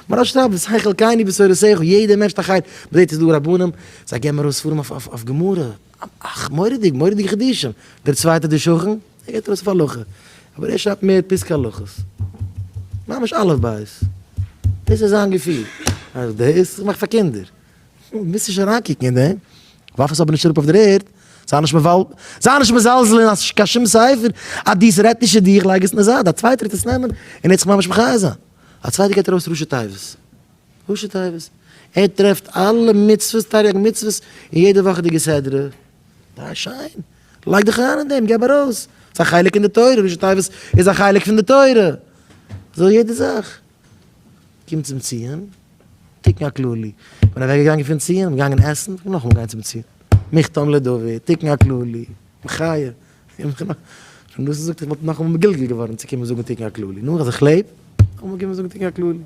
מוהרא"ש שרייבט ותן חלקינו בתורתך, יעדער מענטש האט א חלק, מ'זעט ס'איז דא רבנים, זיי געבן ארויס ספרים אויף גמרא, אך מורא'דיג, מורא'דיגע חידושים, דער צווייטער דער שכן, ער געבט ארויס אויף הלכה, אבער ער שרייבט מער פסקי הלכות, ממש אלף בית, דאס איז זיין געפיל, אז דאס איז געמאכט פאר קינדער, מוזט נישט אריינקוקן אין דעם, ווארף עס אבער נישט אראפ אויף דער ערד, זיי נישט מבלבל, זיי נישט מזלזל אין קיין שום ספר, אז דאס רעדט נישט צו דיך לייג עס אין די זייט, א צווייטער וועט עס נעמען און ער וועט זיך ממש מחיה זיין. א צווייטער געבט ארויס ראשי תיבות. ראשי תיבות. ער טרעפט אלע מצוות, תריג מצוות, אין יעדע וואכעדיגע סדרה. זייער שיין. לייג דיך אריין אין דעם, געב ארויס. ס'איז א חלק אין די תורה, ראשי תיבות איז א חלק פון די תורה. אזוי יעדע זאך. קום צום ציון, תיקון הכללי. כ'בין אוועק געגאנגען פון ציון, כ'בין געגאנגען עסן, כ'בין נאכאמאל געגאנגען צום ציון. מכתם לדוד, תיקון הכללי. מחיה. ר' נתן זאגט איך וואלט נאכאמאל מגולגל געווארן צו קומען זאגן תיקון הכללי. נו, אז איך לעב, נאכאמאל קומען זאגן תיקון הכללי.